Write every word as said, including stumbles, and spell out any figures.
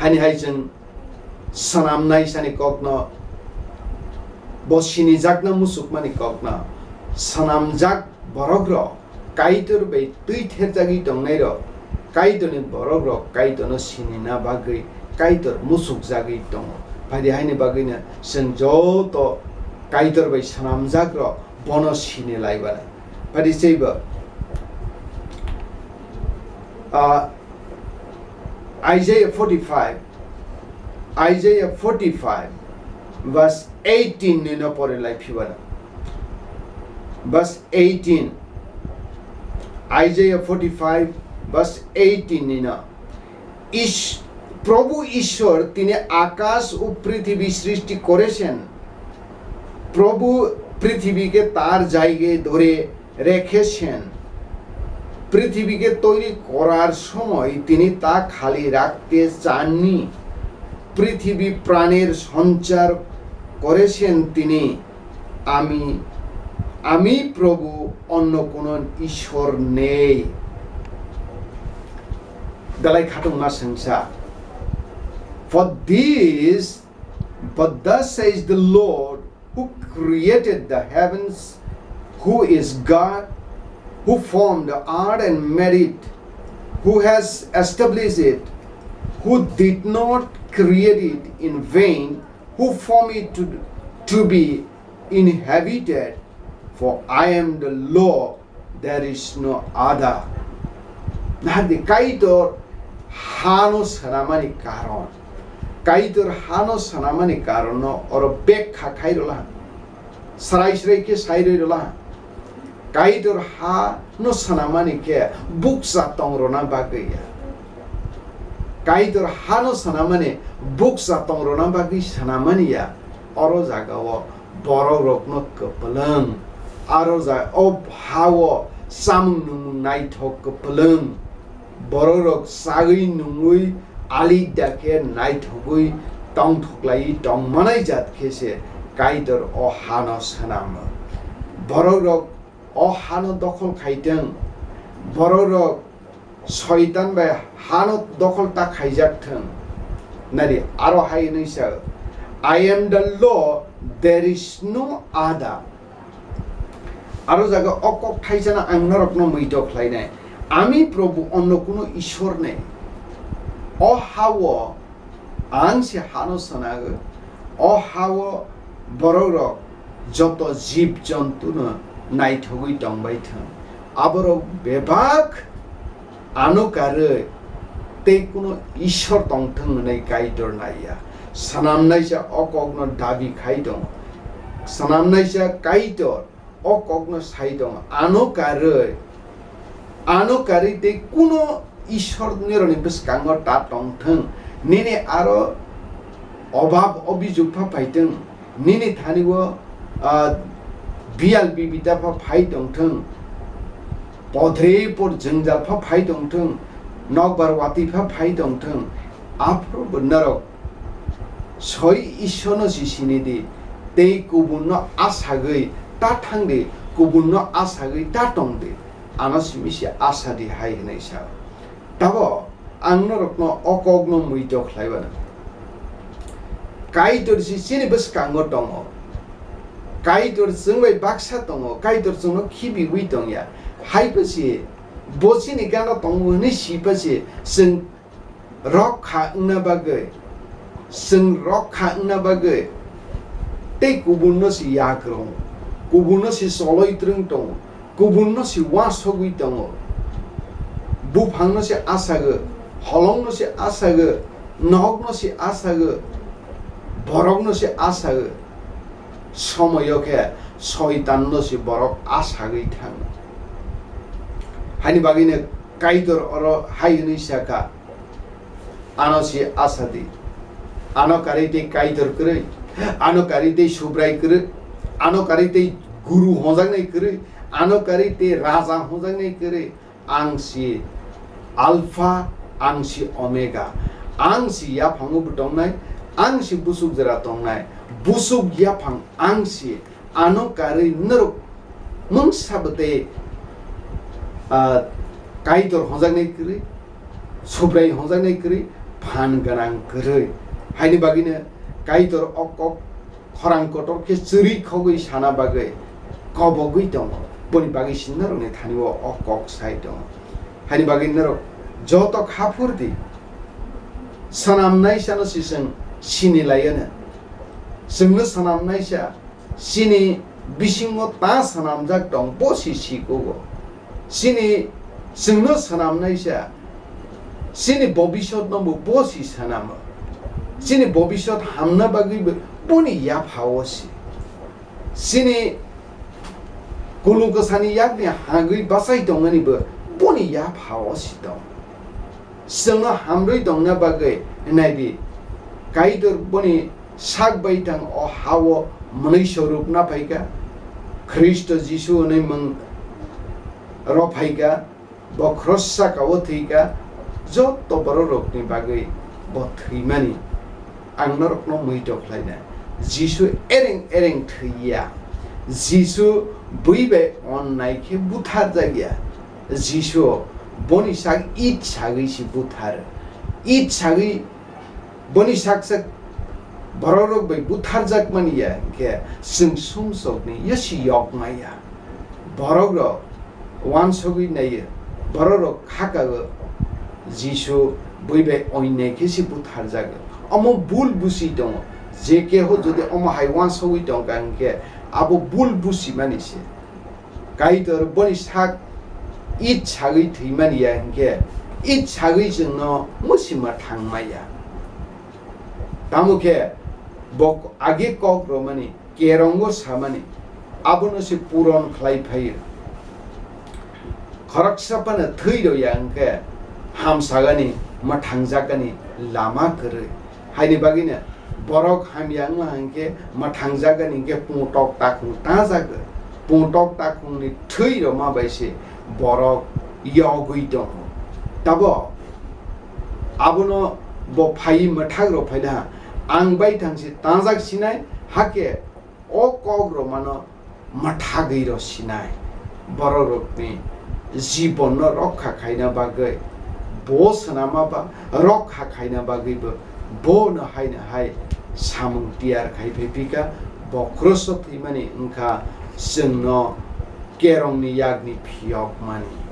Ani hai chwng swnamnai sani kokno, bo sinijakna muchukmani kokno, swnamjak borokrok, Kaitor bai twi therjagwi tongnairok, Kaitorni borokrok Kaitorno sinina bagwi Kaitor muchukjagwi tongo. Phadi haini bagwino chwng joto Kaitor bai swnamjakrok bono sini lai bana. Phadi cheibo, ah, Isaiah forty-five, Isaiah forty-five, verse eighteen nino pore lai phibana. Verse eighteen, Isaiah forty-five, verse eighteen nino. ইশ-, প্রভু ঈশ্বর, তিনি আকাশ ও পৃথিবী সৃষ্টি করেছেন। প্রভু পৃথিবীকে তার জায়গায় ধরে রেখেছেন। পৃথিবীকে তৈরি করার সময় তিনি তা খালি রাখতে চাননি। পৃথিবী প্রাণের সঞ্চার করেছেন তিনি। আমি, আমি প্রভু, অন্য কোনো ঈশ্বর নেই। Dalai khatungma sengsa. For this, but thus says the Lord, who created the heavens, who is God, who formed the earth and made it, who has established it, who did not create it in vain, who formed it to, to be inhabited, for I am the Lord, there is no other. Nahadi Kaitor hano swnamani karon. Kaitor hano swnamani karonno oro bekha khairwla. Srai srai khe sairwirwla. Kaitor hano swnamani khe bukcha tongrona bagwi ya. Kaitor hano swnamani bukcha tongrona bagwi swnamani ya. Oro jagao borokrokno kwplwng. Aro ja-, o ha-o chamung nwngmung naithok kwplwng. Borokrok chagwi nungwi alida khe naithogwi tongthoklaiwi tongmanai jat khe se Kaitor o hano swnamo. Borokrok o hano dokhol khaitwng. Borokrok Soitan bai hano dokhol ta khaijak thwng. Nari aro hai hwnwi sa, "I am the Lord, there is no other." Aro jaga o kok thaisano ang norokno muito khlainai. Ami Probhu, onno kuno Ishwar nei. O ha-o Ang se hano swnagwi, o ha-o borokrok joto jib-jontuno naithogwi tongbai thwng. Aborok bebak ano karwi tei kuno Ishwar tongthwng hwnwi Kaitor naiya. Swnamnaisa o kokno dabi khai tongo. Swnamnaisa Kaitor o kokno sai tongo, ano karwi, ano karwi tei kuno Ishwar nirokni bwskango ta tongthwng, nini aro obab obijok pha phaitwng, nini thani o, ah, biyal bibita pha phai tongthwng, podre por jwngjal pha phai tongthwng, nokbar watwi pha phai tongthwng, aphuru bo norok Soi Ishwarno si sini di, tei kubunno asagwi ta thang di, kubunno asagwi ta tong di, ano simi se asa di hai hwnwi sa. Tabo ang norokno o kokno muito khlai mano. Kaitor si chini bwskango tongo. Kaitor chwng bai baksa tongo, Kaitor chwngno khibiwi tongya. Hai pha si bo chini gana tongo hwnwi si pha si chwng rok kha wngna bagwi, chwng rok kha wngna bagwi tei kubunno se yakrung, kubunno se choloi twrwng tongo, kubunno se uansugwi tongo, buphangno se asago, holongno se asago, nohokno se asago, borokno se asago, somoyo khe soitanno se borok asagwi thango. Haini bagwino Kaitor oro hai hwnwi sa kha, Ano si asa di. Ano karwi tei Kaitor kwrwi. Ano karwi tei Subrai kwrwi. Ano karwi tei Guru hwnjaknai kwrwi. Ano karwi tei Raja hwnjaknai kwrwi. Ang si Alpha, ang si Omega. Ang si yaphango bo tongnai, ang si busuk jora tongnai. Busuk yaphang ang si. Ano karwi norok mungsa bo tei, ah, Kaitor hwnjaknai kwrwi, Subrai hwnjaknai kwrwi, phan gwnang kwrwi. Haini bagwino Kaitor o kok khorang kotor khe chwrwi khogwi sana bagwi kobogwi tongo. Boni bagwi se norokni thani-o o kok sai tongo. Haini bagwi norok joto kha phur di. Swnamnaisano se chwng sini lai-o no. Chwngno swnamnaisa chini bisingo ta swnamjak tong, bo se sikugo. Chini, chwngno swnamnaisa, chini bobisotno bo, bo se swnamo. Chini bobisot hamna bagwi bo, boni yapha-o se. Chini kulu kwsani yakni hagwi bachai tongmani bo, boni yapha-o se tong. Chwngno hamrwi tongna bagwi nai di, Kaitor boni sak bai tang o ha-o mwnwi sorupna phaikha. Khristo Jisu hwnwi mung rw phaikha, bo cross saka-o thwikha, joto bororokni bagwi bo thwimani. Ang norokno muitok khlainai, Jisu ereng ereng thwiya, Jisu bui bai onnai khe butharjakya. Jisu boni sak it sagwi se buthar. It sagwi boni sak sak bororok bai butharjakmani ya, hinkhe chwng sumsokni yosi yokmaya. Borokrok wansogwi naiyo, borokrok khakao Jisu bui bai onnai khe se butharjago. Omo bul busi tongo. Je keho jodi omo hai wansogwi tongkha hinkhe abo bul busimani se. Kaitor boni sak it sagwi thwimani ya hinkhe, it sagwi chwngno musi mwthang maya. Tamo khe bo age kok romani, kerongo samani, abono se puron khlai phaio. Khoroksa phano thwi rwya hinkhe hamsagani, mwthangjakani lama kwrwi. Haini bagwino borok hamya wngma hinkhe mwthangjakani hinkhe pungtok takhung tajago. Pungtok takhungni thwi rwma bai se borok yogwi tongo. Tabok abono bo phaiwi mwthak rok phaina, ang bai thangsi tangjak sinai, hakhe o kok romano mwthagwi rw sinai. Bororokni jibanno rokha khaina bagwi, bo swnama ba rokha khaina bagwibo bono haino hai samung tiyar khai phai phika, bo cross-o thwimani wngkha chwngno kerongni yakni phiyokmani.